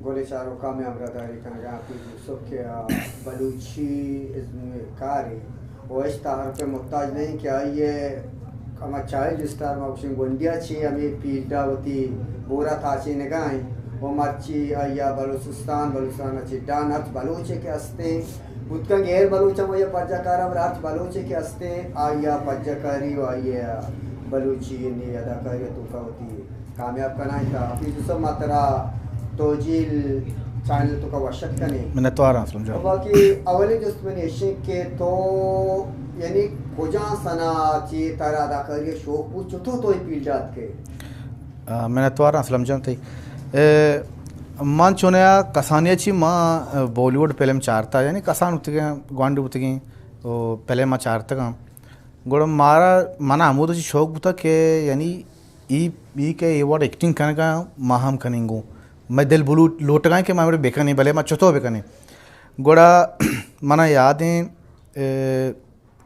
گل چاروکاں مئے ہمراہداری کنگا حفیظ یوسف کہ آ بلوچی ازم کارے و ہچ تعارف ء محتاج نہیں کہ آئی ء ہما چائلڈ اسٹار ما گوشیں گونڈیا چی ہمیں فیلڈا وتی بورا تاچینگا ہیں و مرچی آئی ء بلوچستان، بلوچستان ء چی ڈان ہرچ بلوچے کہ ہستیں بوتکن غیر بلوچ ہم آئی ء پجا کارا، بلے ہرچ بلوچے کہ ہستیں آئی ء پجا کاری و آئی ء بلوچی یعنی اداکاری ء توکا وتی کامیاب کنائیں۔ تا حفیظ یوسف ما ترا توجیل چینل توکا وشت کنیں۔ منتوار آں اسلم جان۔ باقی اولی جست من ایشیں کہ تو یعنی کجا سنا چی ترا اداکاری شوق بو، چتو تو ای فیلڈ آت کے؟ آ، منتوار آں اسلم جان تئی۔ اے، من چونیا کسانی چی ما، آ، بالی ووڈ فلم چارتا، یعنی کسان بوتگیں، گوانڈ بوتگیں، او فلم ما چارتگاں۔ گڑا مارا، منا ہمود چی شوق بوتا کہ یعنی ای، ای کہ ای وڑ ایکٹنگ کنگا ما ہم کنیں گوں۔ مئے دل بلوٹ، لوٹگائیں کہ ما ہمڑے بکنیں، بلے ما چتو بکنیں۔ گڑا منا یاد ہیں، اے،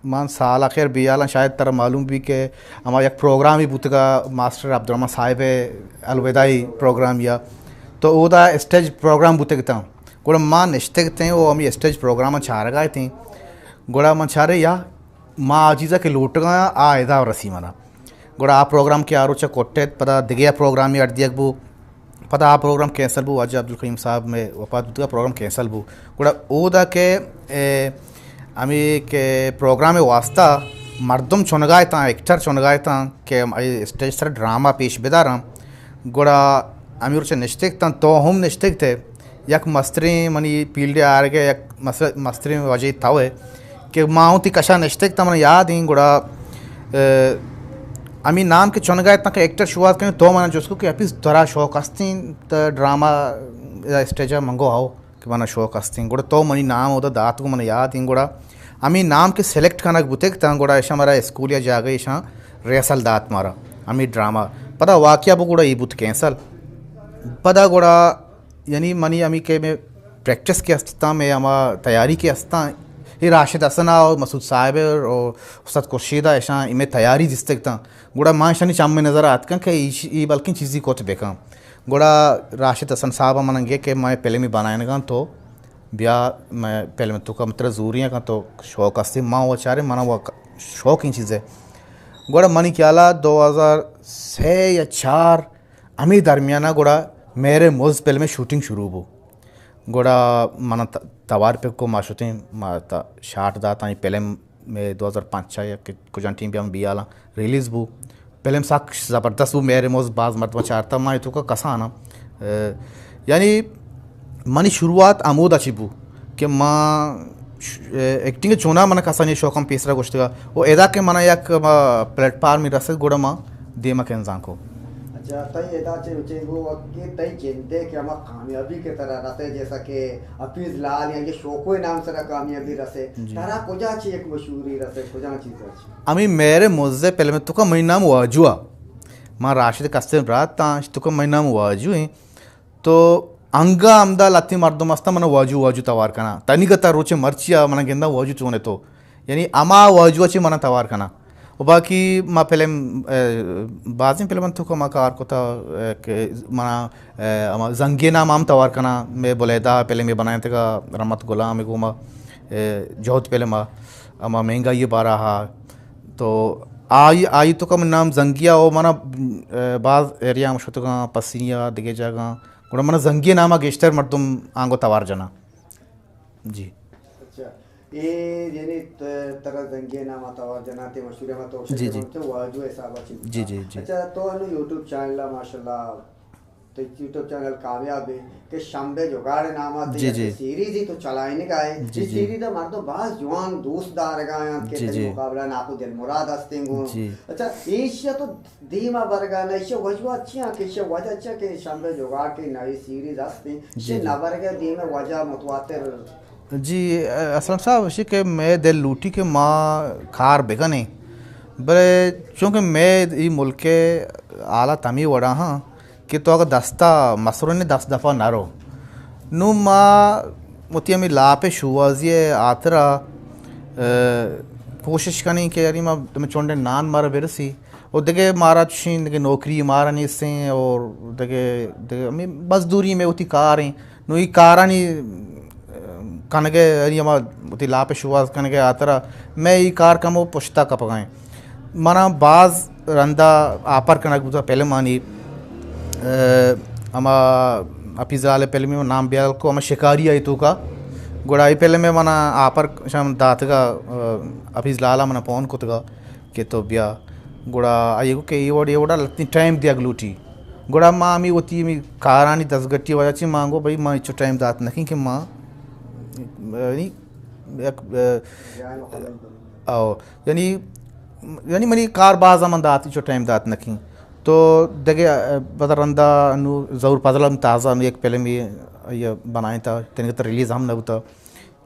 من سال آخر بیالاں شاید ترا معلوم بی کہ ہما یک پروگرامی بوتگا ماسٹر عبدالرحمن صاحب الوداعی پروگرام یا، تو اودا اسٹیج پروگرام بوتگ تاں۔ گڑا ما نشتگ تیں و ہمیں اسٹیج پروگرام چارگا تیں۔ گڑا من چارے یا ما آ چیزا کہ لوٹگا آ ادا رسی منا۔ گڑا آ پروگرام کہ آ روچا کٹت، پدا دگہ آ پروگرامی اڈ دیگ بو، پدا آ پروگرام کینسل بو، واجہ عبدالقیوم صاحب میں وفات بوتگا، پروگرام کینسل بو۔ گڑا اودا کہ، اے، ہمیں کہ پروگرام واسطہ مردم چنگائے تاں، ایکٹر چنگائے تاں کہ ہم اے اسٹیج سر ڈرامہ پیش بداراں۔ گڑا ہمیں روچا نشتگ تاں، تو ہم نشتگ تے۔ یک مستریں منی پیلڈ ء آرگ ء یک مس-، مستریں وجہ تو ء کہ ما اوں تی کشا نشتگ تاں من یاد ایں گڑا، ء، ہمیں نام کہ چنگا اتاں کہ ایکٹر شوہاز کنیں تو من جست کو کہ حفیظ ترا شوق ہستیں تو ڈرامہ یا اسٹیج ء منگو آؤ کہ من شوق ہستیں گڑا تو منی نام اودا دات کو من یاد ایں گڑا ہمیں نام کہ سلیکٹ کنگ بوتگ تاں گڑا ایشاں مارا اسکول یا جاگہ ایشاں ریہرسل دات مارا ہمیں ڈرامہ پدا واقعہ بو گڑا ای بوت کینسل پدا گڑا یعنی منی ہمے کہ مئے پریکٹس کہ استاں، مئے ہما تیاری کہ استاں، اے راشد حسن ء و مسعود صاحب ء و استاد خورشید ء اشاں اے مئے تیاری دیستگ تاں۔ گڑا ما اشانی چم ء نظر ء اتکاں کہ ایش-، اے بلکیں چیزے کت بکن۔ گڑا راشد حسن صاحب ء من انگے کہ مئے فلمے بنائینگاں تو بیا مئے فلم تو کم ترا زوریاں کن تو شوق استے ما و چارے منا و شوق این چیزے۔ گڑا منی خیال ء دو ہزار سے یا چار ہمے درمیان ء گڑا مہر مز فلم ء شوٹنگ شروع بو۔ گڑا من ت-، توار پک کو ما شتیں، ما تا شاٹ دات آئی فلم میں دو ہزار پانچ ء یا کہ کجان ٹیم بیا بیالاں ریلیز بو۔ فلم سک زبردست بو، مہر مز باز مردم چارتا ما اتوکا کسان ء، یعنی منی شروعات ہمودا چی بو۔ کہ ما ش-، ایکٹنگ چونا من کسانی شوقم پیسرا گوشتگا و ادا کہ منا یک، ما، پلیٹ فارمی رسید گڑا ما دیما کنزان کو۔ اچھا، تئی ادا چے چے گو کہ تئی جندے کہ ہما کامیابی کہ ترا رسے، جیسا کہ حفیظ لال یا یہ شوقو نام سرا کامیابی رسے، جی۔ ترا کجا چے یک مشہوری رسے، کجا چیز رسے؟ ہمیں مہر مزے فلم تو کا منی نام واجو آ۔ ما راشد کستیں برات تاں، تو کا منی نام واجو ہیں۔ تو انگا ہمدا لہتیں مردم ہستاں، منا واجو واجو توار کناں۔ تنیگتا روچے مرچی آ منا گنداں واجو چونے تو۔ یعنی ہما واجو چی منا توار کناں۔ و باقی ما فلم، اه، بازیں فلم تو کہ ما کار کتا، اه، کہ منا، اه، ہما زنگی نام ہم توار کناں۔ میں بلیدہ فلم بنائیں تگا رحمت غلام گوما، اه، جہد فلم آ، ہما مہنگائی بارہ آ۔ تو آئی، آئی تو کہ من نام زنگی آ، او منا، اه، باز ایریا ہم شتگاں، پسنی آ، دگہ جاگاں۔ گڑا من زنگی نام ء گیشتر مردم آنگو توار جناں۔ جی۔ اچھا، اے یعنی ت-، ترا زنگی نام ء توار جناں تے مشہور ہم تو جی، جی۔ تو واجو حساب ء چی جی، جی، جی۔ اچھا، تو انو یوٹیوب چینل ء ماشاءاللہ تو یوٹیوب چینل کامیاب ہے کہ شمبے جگاڑ نام ء جی، جی۔ سیریز ہی تو چلائنے کا ہے۔ جی، یہ جی۔ سیریز ء مردم باز جوان دوست دارگا ہیں کہ جی، تئی جی۔ مقابلہ ناکو دل مراد ہستیں گو۔ جی۔ اچھا، ایشیا تو دیما برگا نہ، ایشی وجوہ چیاں کہ ایشی وجہ چیاں کہ شمبے جوگاڑ کہ نئی سیریز ہستیں، جی، ایشی جی۔ نہ برگا دیما وجہ متواتر۔ جی، اسلم صاحب، ایشی کہ مئے دل لوٹی کہ ما کار بکنیں، بلے چونکہ مئے ای ملک حالات ہمی وڑا ہاں کہ تو اگر دستا مسرو نے دست دفا نہ رو۔ نو ما وتی ہمی لاپ شوازی ہاترا، اه، کوشش کنیں کہ یعنی ما دمے چونڈے نان مارا برسی۔ و دگہ مارا چشیں دگہ نوکری مارا نیستیں، اور دگہ، دگہ ہمیں مزدوری میں وتی کار ہیں۔ نو ای کارانی، ام، کنگے، یعنی ہما وتی لاپ شواز کنگے آترا میں ای کار کمو پشتا کپگائیں۔ منا باز رندا آپر کنگ بوتا فلمانی، ا، ہما حفیظ لال فلمی نام بیال کو، ہما شکاری آئی توکا۔ گڑا ای فلم منا آپر شام داتگا، ا، حفیظ لالا منا فون کتگا کہ تو بیا۔ گڑا آئی گو کہ ای وڑ، ای وڑا لتی ٹائم دیگ لوٹی۔ گڑا ما ہمی وتی ہمی کارانی دزگٹی وجہ چی ما گو بھئی ما اچو ٹائم دات نکیں کہ ما، یعنی، یک، ا، او، یعنی، یعنی منی کار باز من دات، چو ٹائم دات نکیں۔ تو دگہ، ا، پدا رندا انو ظہور فضل ہم تازہ انو یک فلم یہ، یہ بنائیں تا، تنگت ریلیز ہم نہ ہوتا۔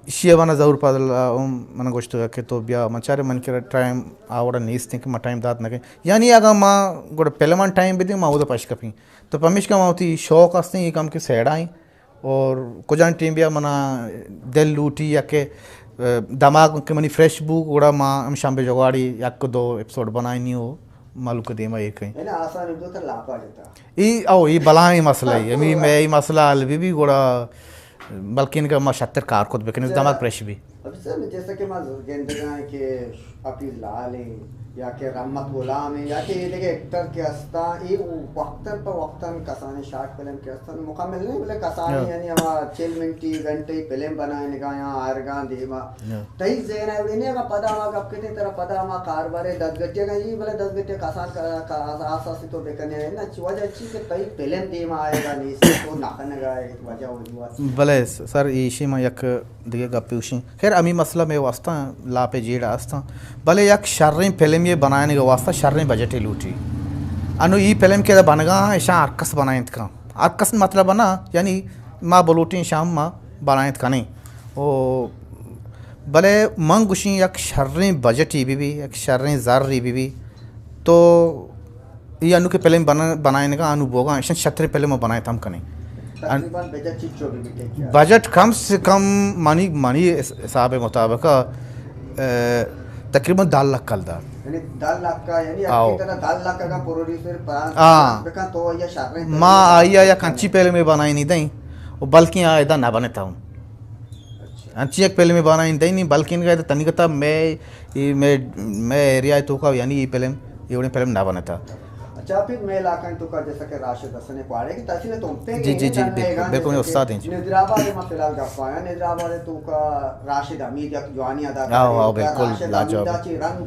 اشی ء من ظہور فضل ء ہم من گوشتگ کہ تو بیا، من چارے من کرا ٹائم آ وڑا نیست کہ من ٹائم دات نہ کیں۔ یعنی اگاں ما گڑا فلمان ٹائم بدیں، ما اودا پش کپیں۔ تو پمیشکا ما وتی شوق ہستیں، یہ کم کہ سیڈا ہیں۔ اور کجان ٹیم بیا منا دل لوٹی یا کہ، ا، دماغ کہ منی فریش بو، گڑا ما ہم شنبے جوگاڑی یک دو ایپیسوڈ بنائینی ہو مالوک دیما یہ کہیں۔ یعنی آسان دو تر لاپا جتا۔ ای، او، ای بلائیں مسئلہ ہے۔ ہمیں میں ای مسئلہ حل بھی، بھی گڑا بلکہ انگا ما شتر کار کت بکنیں، دماگ پریش بی۔ ابھی سر، جیسا کہ ما گندگا ہیں کہ حفیظ لال ہیں یا کہ رحمت غلام ہیں یا کہ یہ دیگه ایکٹر کہ ہستاں، یہ وقتاً پہ وقتاً کسانی شارٹ فلم کہ ہستاں مکمل نہیں، بلے کسانی ہاں۔ یعنی ہما چل منٹی، گھنٹے فلم بنائے نگا یا آرگاں دیما۔ ہاں۔ تئی ذہن ہے، انہیں اگا پدا ہما گپ کتے ترا پدا ہما کاربارے دزگٹی اگا یہ بلے دزگٹی کسان کا، کا، آس، آس، آس تو بکنے ہیں نا، چی وجہ چی کہ تئی فلم دیما آئے گا نہیں، تو نہ کنگا ہے، وجہ وجوہات۔ بلے س-، سر، ایشی ما یک دگہ گپے گوشیں۔ خیر، ہمے مسئلہ مئے واسطہ لاپے جیڑہ استاں، بلے یک شریں فلمے بنائینگ ء واسطہ شریں بجٹے لوٹی۔ انو ای فلم کہ ادا بنگا، ایشاں ہر کس بنائینت کن۔ ہر کس مطلب نا، یعنی ما بلوٹیں شام ما بنائینت کنیں۔ او بلے من گوشیں یک شریں بجٹے بہ بی، یک شریں زرے بہ بی، تو ای انو کہ فلم بنا-، بنائینگا انو بوگا، ایشاں شتریں فلم بنائینت ہم کنیں۔ تقریباً بجٹ چیچو بی بی ٹھیک ہے؟ بجٹ کم سے کم منی، منی حس-، حساب مطابق، ا، تقریباً دہ لکھ کلدار۔ یعنی دہ لکھ کا، یعنی آؤ۔ اکی طرح دہ لکھ اگر پروڈیوسر پران ہاں۔ بکن تو یا شریں ما آیا یا کنچی فلم بنائینی دیں، و بلکہ آ ادا نہ بنتا ہوں۔ اچھا۔ انچی یک فلمے بنائینت نہیں، بلکہ انگا تنی کتا میں، یہ میں، میں ایریا توکا یعنی یہ فلم، یہ وڑیں فلم نہ بنتا۔ اچھا، پھر میں علاقہ توکا جیسا کہ راشد حسن پاڑے کی تحصیل تو پہ جی، جی، جی، بالکل، بالکل، استاد ہیں جی۔ نظر آباد ما فی الحال گپ آیا، نظر آباد توکا راشد حمید یک جوانی ادا آؤ، آؤ، بالکل، راشد حمید لاجواب۔ چی رنگ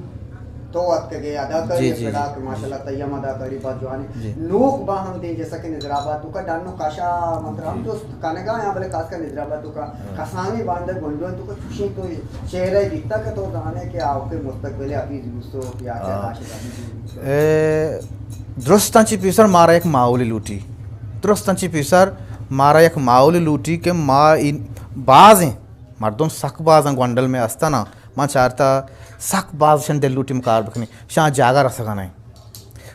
تو اتکگے، اداکاری جی، جی، پڑا جی۔ کہ ماشاءاللہ تئی ہم اداکاری با جوانی۔ جی۔ نوک با ہم دیں، جیسا کہ نظر آباد توکا ڈن و کشا مطلب ہم جی۔ دوست کنگا یا بلے خاص کر نظر آباد توکا ہاں۔ کسانیں باندہ گنڈو توکا چوشیں تو چہرہ دیتا کہ تو زانے کہ آؤکے مستقبل حفیظ یوسف یا کہ ہاں۔ راشد حمید یوسف۔ اے، درستاں چی پیسر مارا یک ماحول لوٹی۔ درستاں چی پیسر مارا یک ماحول لوٹی کہ ما این بازیں مردم سک بازاں گونڈل میں استنا۔ من چارتا سک باز شن دل لوٹی مکار بکنی، شان جاگہ رسگا نہیں۔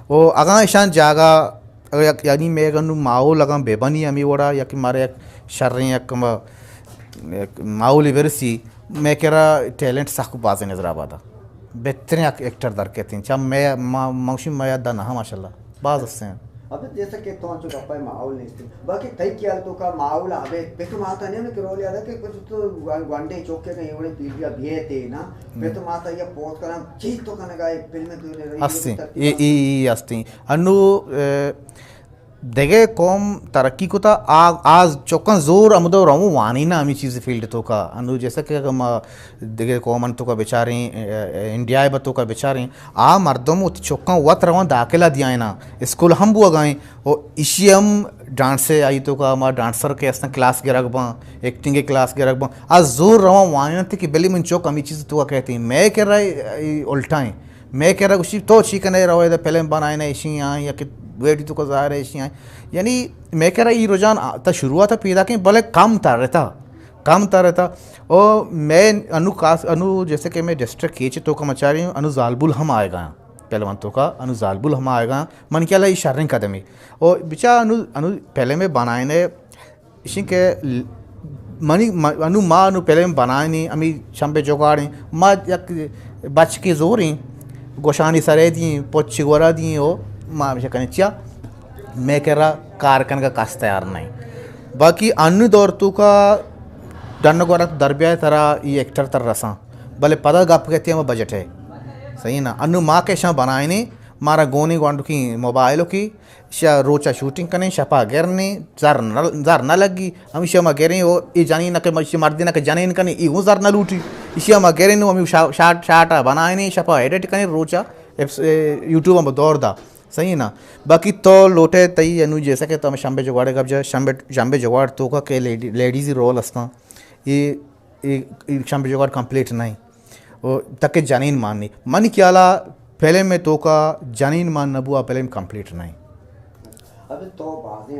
او اگاں شان جاگہ، اگر یک، یعنی میں اگر نو ماحول اگاں بے بنی ہمیں وڑا، یا کہ مارے یک شریں یک کم، یک ماحول برسی، میں کرا ٹیلنٹ سک باز نظر آبادا۔ بہترین یک ایکٹر در کہتے ہیں۔ چا میں، ما، موشی میں یاد نہ، ماشاءاللہ۔ باز ہستیں۔ ابھی جیسا کہ تو انچو گپا ماحول نہیں تھی۔ باقی تئی خیال توکا ماحول ابے پت ماتا نہیں ہمیں کرول یاد ہے کہ کچھ تو گوانڈے چوکے کہیں وڑے پیلیا بیے تے نا۔ ہم۔ پت ماتا یا پوت کرا چیز تو کنگا ہے، فلم تو نہیں رہی، ہستی۔ ترتیب اے، اے، اے ہستی۔ انو، اے، دگہ قوم ترقی کتا، آ، آ چوکاں زور ہمدو رو وانی نا ہمیں چیز فیلڈ توکا۔ انو جیسا کہ ما دگہ قومن توکا بچاریں، اے، اے، انڈیا بہ توکا بچاریں، آ مردم وتی چکاں وت روان داخلہ دیائینا، اسکول ہم بوگائیں، و ایشی ہم ڈانس آئی توکا ہما ڈانسر کہ استن کلاس گرگ باں، ایکٹنگ کلاس گرگ باں، آ زور روان وانینت کہ بلی من چک ہمیں چیز توکا کہتے ہیں۔ میں کہ رہے، اے، الٹا ہیں۔ میں کہ رہا گوشی تو چی کنے رو ادا فلم بنائینا ایشی آئیں، یا کہ ویڈیو توکا ظاہر ہے ایشی آئیں۔ یعنی میں کہ رہا ای رجحان آ، تا شروعات پیدا کیں، بلے کم تر رہتا۔ کم تر رہتا۔ او میں انو خاص، انو جیسے کہ میں ڈسٹرکٹ کیچ توکا مچاری ہوں، انو زالبول ہم آئے گا۔ پہلوان توکا انو زالبول ہم آئے گا۔ من کیا لا یہ شریں قدمی۔ او بچا انو، انو پہلے میں بنائینے، اشیں کہ ل-، منی، م-، انو ما انو پہلے میں بنائینے، ہمیں چمبے جوگاڑیں، ما یک بچ کے زوریں، گوشانی سرے دیں، پچ گورا دیں، او ما ہمیشہ کنیں چیا مئے کرا کار کنگا کس تیار نہیں۔ باقی انو دور توکا ڈن گورا در بیائے ترا ای ایکٹر تر رساں، بلے پدا گپ کہتے ہم بجٹ ہے، صحیح نا؟ انو ما کہ شاں بنائنے، مارا گونی گونڈکی موبائل کی شا روچا شوٹنگ کنیں، شپا گرنیں، زر نہ، زر نہ لگی۔ ہمیشہ ما گریں، او ای جنین کہ مشی مردین کہ جنین کنیں، ای اون زر نہ لوٹی۔ ایشی ما گریں، نو ہمیں شا-، شاٹ، شاٹا بنائیں، شپا ایڈٹ کنیں، روچا ایپس، اے، یوٹیوب ہم دور دا۔ صحیح نا؟ باقی تو لوٹے تئی انو جیسا کہ تو ہم شمبے جگواڑے گپ جا، شمبے، شمبے جگواڑ توکا کہ لیڈی-، لیڈیزی رول ہستاں۔ یہ، یہ شمبے جگواڑ کمپلیٹ نہیں۔ او تک جنین مان نہیں۔ منی خیالا فلم میں توکا جنین مان نبوا فلم کمپلیٹ نہیں۔ ابھی تو بازیں،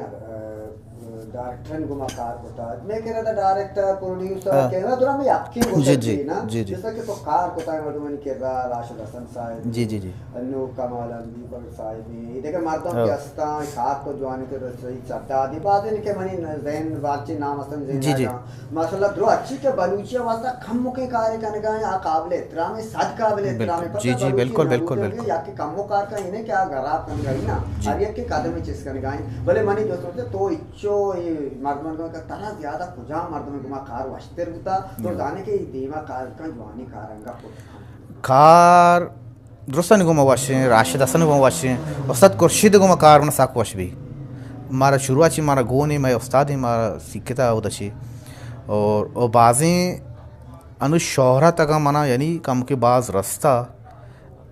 ڈائریکٹر گما کار کتا۔ میں کہہ رہا تھا ڈائریکٹر، پروڈیوسر، ہاں۔ کہہ رہا تھا میں یقین کو جی، جی، نا، جی، جی۔ جیسا کہ تو کار کتا ہے مردمانی کردار، راشد حسن صاحب، جی، جی، جی۔ انو کمال انبی بخش صاحب، یہ دیکھے مردم ہاں۔ کے استان، کار کو جوانی کے رسوئی چدا دی بات ہے کہ منی ذہن بارچی نام استن ذہن جی، آ جی۔ جا۔ ماشاءاللہ، درو اچھی کہ بلوچی واسطہ کم مکے کارے کنگا ہیں، آ قابل احترام ہے، صد قابل احترام ہے۔ بالکل۔ پتہ جی، جی، بلوچی بالکل، نہ بالکل، ہوتے بالکل۔ یا کہ کم مو کار کا ہی نہیں کہ آ گراب کنگا ہی نا، جی۔ ہر یک کے قدم چست کنگا ہیں۔ بلے منی جو سوچتے تو اچو یہ مردمان کا ترا زیادہ کجا مردم گما کار وشتر ہوتا، تو جی۔ زانے کہ یہ دیما کار کا جوانی کارنگا کو کار درستانی گوما وشیں، راشد حسن گوما وشیں، استاد خورشید گوما کار من سک وش بی۔ مارا شروع چی مارا گونی، مئے استادی مارا سیکھتا او دشی۔ اور، اور بازیں انو شہرت اگاں منا یعنی کم کے باز رستا،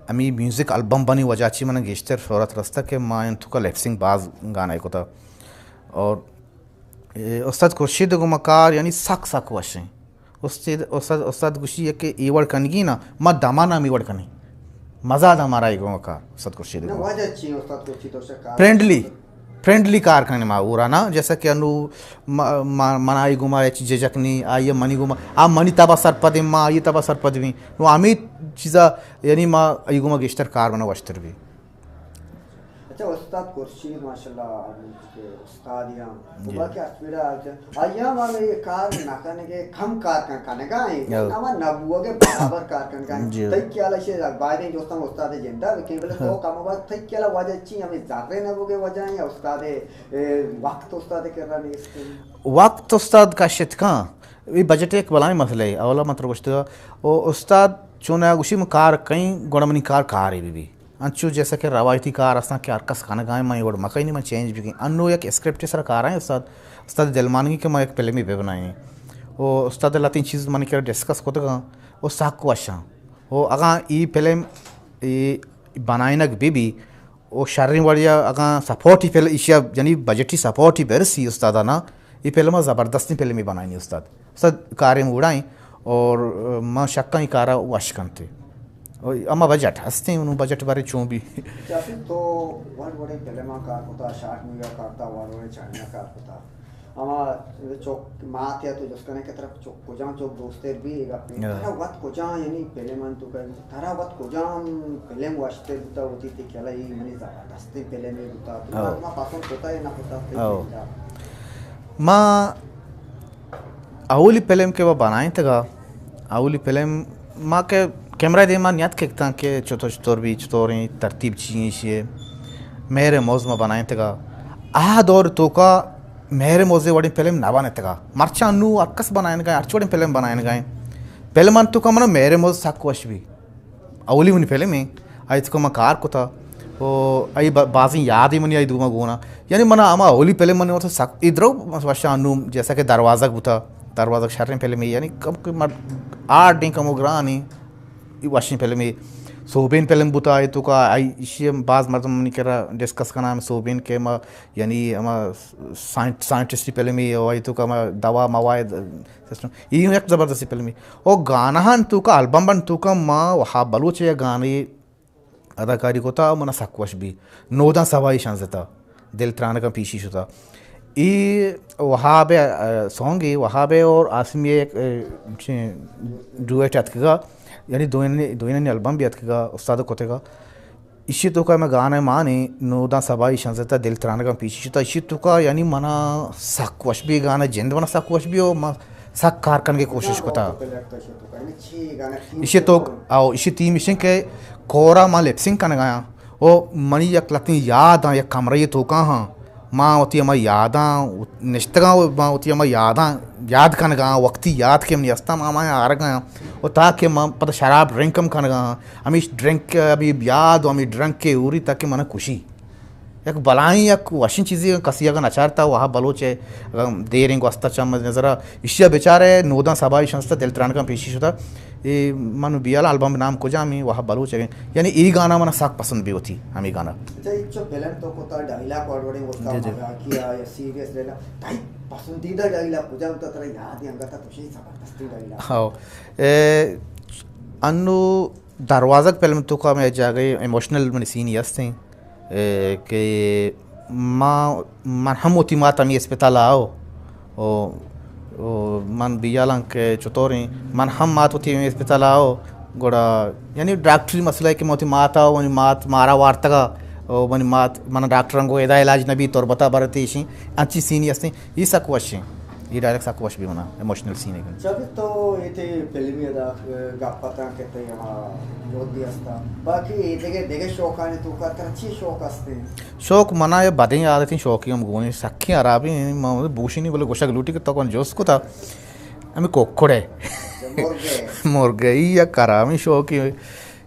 ہمی میوزک البم بنی وجہ چی منا گیشتر شہرت رستا کہ ما ان تو کا لپ سنگ باز گانا کتا۔ اور اے، استاد خورشید گوما کار یعنی سک سک وشیں۔ استاد، استاد، استاد گوشی کہ اے وڑ کنگی نا، ما دمانا ہمی وڑ کنیں۔ مزہ دا مارا اے گوما کار، استاد خورشید نہ، گوما۔ وجہ چی استاد خورشید تو شکار؟ فرینڈلی، فرینڈلی کار کنیں ما اورا نا، جیسا کہ انو ما، ما، منا اے گوما اچ ججک نی، آئی منی گوما، آ منی تبا سرپد ما، آئی تبا سرپد بی۔ نو ہمی چیزا، یعنی ما اے گوما گیشتر کار بنا وشتر بی۔ اچھا، استاد خورشید ماشاءاللہ استادی ہم جی۔ باقی اسپیڈا آئی ہم ہمیں کار نہ کنگے، کم کار کن کنگا ہیں، ہاں۔ اما نبوگے برابر کار کنگا ہیں۔ جی۔ تئی خیال ہے شے بائدیں دوستاں استاد زندہ بکیں، بلے تو ہاں۔ کم باز تئی خیال وجہ چی ہمیں زرے نبوگے وجہ ہیں یا استاد، اے، وقت استاد کرا نیست؟ وقت استاد کا شتکاں، یہ بجٹ ایک بلائیں مسئلہ ہے۔ اولا مطلب گوشتگا، او استاد چونا گوشی من کار کئیں، گوڑا منی کار کارے بی بی۔ انچو جیسا کہ روایتی کار استاں کہ ہر کس کنگا ہیں، من اے وڑ مکئیں، من چینج بکئیں۔ انو یک اسکرپٹ سرا کار ہیں استاد، استاد دلمانگی کہ ما یک فلمی بہ بنائیں۔ او استاد لتیں چیز من کرا ڈسکس کتگاں، او سک وشاں۔ او اگاں ای فلم، ای بنائینگ بہ بی، او شریں وڑیا اگاں سپورٹی فلم، ایشیا یعنی بجٹی سپورٹی برسی استادانا، ای فلم زبردستیں فلمی بنائینی استاد۔ استاد کارے موڑا ہیں اور ما شکاں ای کارا وش کنتے۔ اور اما بجٹ ہستیں، انو بجٹ بارے چون بی۔ چاچی تو وڑ وڑیں فلماں کار کتا، شارٹ مووی کار کتا، وڑ وڑیں چائنا کار کتا۔ اما چوک مات یا تو جس کنے کہ طرف چوک کجام چوک دوستے بی گپے۔ ہاں۔ ترا وت کجام یعنی فلم ان تو کہ ترا وت کجام فلم وشتے بوتا ہوتی تے کہ ای منی زبردستیں فلم بوتا۔ تو ہاں۔ ما پسند کتا یا نہ کتا تے او۔ کیا؟ ما اولی فلم کہ وہ بنائیں تگا، اولی فلم ما کہ کیمرہ دیما نیت کتاں کہ چطور چطور بی، چطور ہیں، ترتیب چی ہیں، ایشی ہے۔ مہر موز ما بنائیں تگا۔ آ دور توکا مہر موزے وڑیں فلم نہ بنائیں تگا۔ مرچاں نو ہر کس بنائیں گا، ہر چوڑیں فلم بنائیں گا۔ فلم ان توکا منا مہر موز سک وش بی۔ اولی منی فلم ہیں، آئی توکا ما کار کتا۔ او آئی با-، بازیں یادی منی آئی دوما گونا۔ یعنی منا ہما اولی فلم منی واسطہ سک ادرو وشاں نو جیسا کہ دروازگ بوتا، دروازگ شریں فلم ہے، یعنی کم کہ مر-، آرڈیں کمو گرانی، ای وشیں فلم ہے۔ سوبین فلم بوتا، آئی توکا آئی ایشی ہم باز مردم منی کرا ڈسکس کنا ہم سوبین کہ ما، یعنی ہما سائنٹ-، سائنٹسٹی فلم ہے، آئی توکا ہما دوا مواد سسٹم۔ یہ یک زبردستی فلم ہے۔ او گانا ہن توکا، البم بن توکا ما وہاب بلوچ یا گانے اداکاری کتا، منا سک وش بی۔ نوداں سبائی شانزتا، دل ترانگاں پیشی شتا۔ ای وہاب، ا، سانگ ای وہاب اور آسمی ایک، ا، چی، ڈویٹ اتکگا، یعنی دوینی، دوینانی البم بھی اتکگا، استاد کتگا۔ ایشی توکا میں گانا مانے، نوداں سبائی شانزتا، دل ترانگاں پیشی شتا۔ ایشی توکا یعنی منا سک وش بی گانا، جند منا سک وش بی او ما سک کار کنگے کوشش کتا۔ ایشی تو، او، ایشی تیم ایشن کہ کورا ما لپسنگ کنگا آں۔ او منی یک لتیں یاد آں، یک کمرہ توکا آں۔ ما وتی ہما یاداں نشتگاں و ما وتی ہما یاداں یاد کنگا آں۔ وقتی یاد کہ منی ہستاں، ما ہمایاں آرگا آں۔ و تاکہ ما پدا شراب ڈرنک ہم کنگا آں۔ ہمیش ڈرنک، ہمے یاد و ہمے ڈرنک کے اوری تاکہ منا کشی۔ یک بلاہیں، یک وشیں چیزے، کسی اگاں نچارتا، وہاب بلوچ ء اگاں دیریں گوستا چم نظرا، ایشی ء بچارے نوداں سبا ایش ہستا دل ترانکاں پیشی شتا۔ اے من بیال البم نام کجامی؟ وہاب بلوچ اگیں۔ یعنی اے گانا منا سک پسند بی وتی، ہمیں گانا۔ اچھا، ایچو فلم تو کتا ڈائیلاگ وڑ وڑیں گوشتا، جی، جی۔ مزاقیہ یا سیریس لینا، تئی پسندیدہ ڈائیلاگ کجام تا؟ ترا یاد ہے انگتا تو شی زبردستی ڈائیلاگ؟ ہاں۔ اے، انو دروازگ فلم توکا میں جاگہ ایموشنل منی سینی ہستیں۔ اے، کہ ما، من ہم وتی مات ہمے اسپتال ء آؤ، او، او، من بیالاں کہ چطوریں، من ہم مات وتی ہمے اسپتال ء آؤ، گڑا یعنی ڈاکٹری مسئلہ ہے کہ من وتی مات آؤ، منی مات مارا وارتگا، او، منی مات، من ڈاکٹر انگو ادا علاج نبی، تربتا برتی ایشیں، انچی سینی ہستیں، یہ سک وشیں۔ یہ ڈائریکٹ سک وش بھی منا، ایموشنل سین ہے۔ چبی تو یہ تے فلمی ادا گپ پتاں کہ تے ہما یود بھی ہستا۔ باقی یہ دیگه، دیگه شوقانی تو کا ترا چی شوق ہستے؟ شوق منا یہ بدیں عادتیں شوقی ہم گونی سکیں خرابی ہیں، ما بوشی نہیں بلے گوشگ لوٹی کہ تو کون جوست کو تا ہمیں کوکڑے۔ مرغے۔ مرغے، یہ یک خرابیں شوقی ہے۔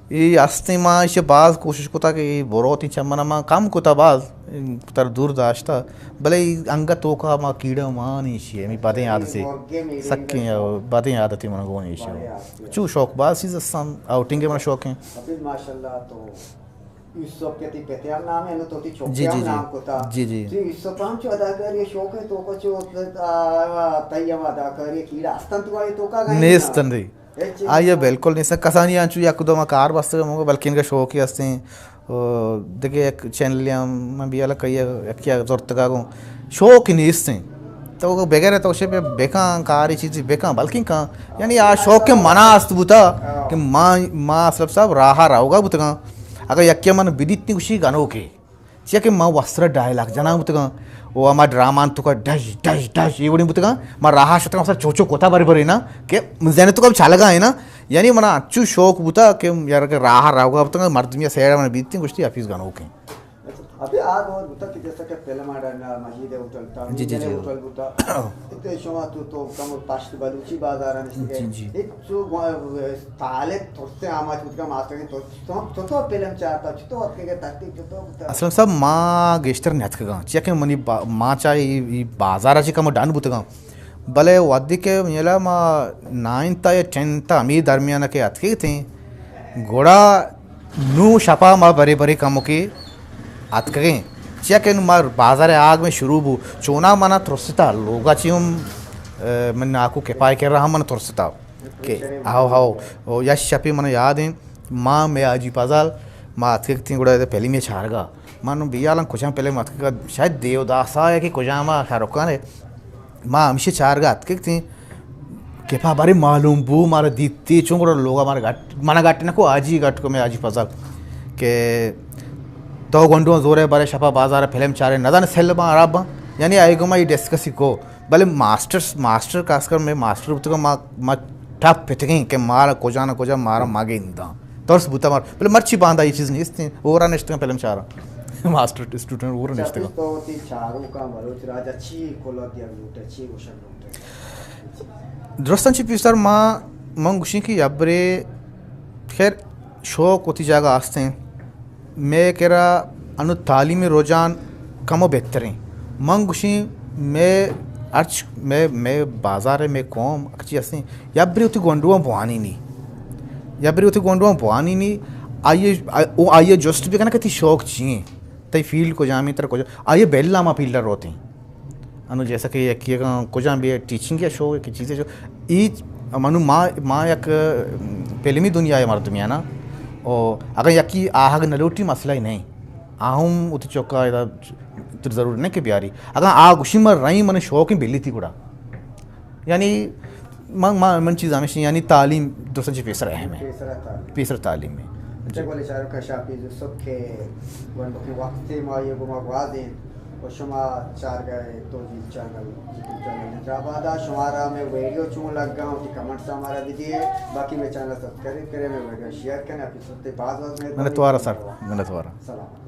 اے ہستیں ما ایشی باز کوشش کتا کہ اے بروتیں چمنا ما کم کتا باز تر دور داشتا، بلے اے انگت توکا ما کیڑا مان ایشی ہمیں بدیں عادتے مرغے میرے سکیں انگت بدیں عادتے من گون ایشی۔ بدیں عادتے۔ چو شوق باز چیز ہستاں، آؤٹنگ من شوق ہیں۔ حفیظ ماشاءاللہ تو یوسف کے تی پتے ہم نام ہے، نو تو تی چوکے جی، ہم جی، جی۔ نام کتا۔ جی، جی۔ تو یوسف ہم چو اداکاری شوق ہے، تو کو چو، آ، تئی ہم اداکاری کیڑا ہستن تو آئی توکا گئے نیستن نا؟ دی۔ ہچ آئی ء بالکل نیست۔ کسانی انچو یک دو ما کار بستگ مگو، بلکن انگا شوقی ہستیں۔ او دگہ یک چینل ہم من بیال کئی یکی زرتگا گوں شوق نیستیں۔ تو بغیر تو شے پہ بکاں کاری چیزی بکاں، بلکن کاں۔ یعنی آ شوق کہ منا است بوتا کہ ما، ما اسلم صاحب راہ روگا بوتگاں۔ اگر یکی من بدیت نی گوشی گنوکے۔ چیا کہ ما وسرا ڈائیلاگ جنان بوتگاں، و ہما ڈرامان توکا ڈش، ڈش، ڈش، اے وڑیں بوتگاں، ما راہا شتگاں، وسرا چو چو کوتا بری بری نا، کہ من ذہن توکا چلگا ہے نا، یعنی منا انچو شوق بوتا کہ یار کہ راہا روگا بوتگاں، مردمی سیڑا من بیتیں، گوشتی حفیظ گنوکیں۔ ابھی آ دور بوتا کہ جیسا کہ فلم آ ڈنڈا مجید ہوٹل تا، جی، جی، جی۔ ہوٹل بوتا۔ تے شما تو، تو کم پشت بلوچی بازار نشتے۔ جی، جی۔ ایک سو گوا-، طالب ترسے آماچ بوتگا ماسٹر تو، تو، تو، تو فلم چارتا، چطور اتکگے ترتیب چطور بوتا؟ اسلم صاحب، ما گیشتر نیتکگاں، چیا کہ منی با-، ما چا ای، ای بازار چی کم ڈن بوتگاں۔ بلے وھدے کہ میلا ما نائنتھ یا ٹینتھ ہمے درمیان کہ اتکگ تیں، گڑا نوں شپا ما برے برے کمکے اتکگیں۔ چیا کہ نوں ما بازار آگ میں شروع بو، چونا منا ترستا، لوگا چی ہم، اه، من ناکو کپائے کر رہا من ترستا۔ کہ ہاو، ہاو، او یا شپے من یاد ہیں، ما میں آجی پازال، ما اتکگ تیں گڑا فلمی چارگا۔ من بیالاں کجام فلم اتکگ، شاید دیوداسا ہے کہ کجام شاہ رخ خان ہے۔ ما ہمشی چارگا اتکگ تیں، کپا بارے معلوم بو، مارا دیتی، چون گڑا لوگا مارا گٹ، منا گٹ نکو، آجی گٹ کو میں آجی پازال۔ کہ تو گونڈو زورے بارے شپا بازار فلم چارے، نہ دان سیل باں، خراب باں۔ یعنی آئی گما یہ ڈسکسی کو۔ بلے ماسٹر، ماسٹر خاص کر میں ماسٹر بوتگا، ما، ما ٹپ پتگیں کہ مارا کجا نہ کجا مارا مگنداں۔ ترس بوتا مار۔ بلے مرچی باندا یہ چیز نیست ہیں۔ اورا نشتگاں فلم چارا۔ ماسٹر اسٹوڈنٹ اورا نشتگاں۔ تو تی چاروں کا بلوچ راجا چی کلا دیا لوٹے، چی گوشن لوٹے؟ درستاں چی پیسر ما، من گوشیں کہ ابرے خیر شوق وتی جاگہ آستیں۔ مئے کرا انو تعلیمی رجحان کمو بہتریں۔ من گوشیں مئے ہرچ مئے، مئے بازار، مئے قوم کچی ہستیں، یا بری وتی گونڈواں بوانی نی، یا بری وتی گونڈواں بوانی نی، آئیے، آ-، او آئیے جست بکنا کہ تی شوق چی ہیں، تی فیلڈ کجامی، تر کجا، آئیے بیلا ما فیلڈ روتیں۔ انو جیسا کہ یکی اگاں کجام بھی ٹیچنگ یا شو، یک چیزے شو، ای منو ما، ما یک فلمی دنیا مردمی نا، او اگاں یکی آہگ نہ لوٹی مسئلہ ہی نہیں، آہم اتو چوکا ادا تو ضرور نہیں کہ بیاری، اگاں آ گوشی من رہی من شوق بلی تھی گڑا، یعنی من، من، من چیز ہمیشہ یعنی تعلیم درستاں چی پیسر اہم ہے۔ پیسر تعلیم۔ پیسر تعلیم میں۔ اچھا، جی۔ بولے چاروں کا شاپی جو سب کے ون کے وقت ما یہ گما گوازیں۔ و شما چارگا ئے توجیل چینل، یوٹیوب چینل حیدرآباد ءَ۔ شمارا مئے ویڈیو چون لگا، وتی کمنٹس ءَ مارا بدیے، باقی مئے چینل سبسکرائب کرے، مئے ویڈیو شیئر کرے، اپی سرتے باز باز مہربانی۔ منتوار سر، منتوار۔ سلام۔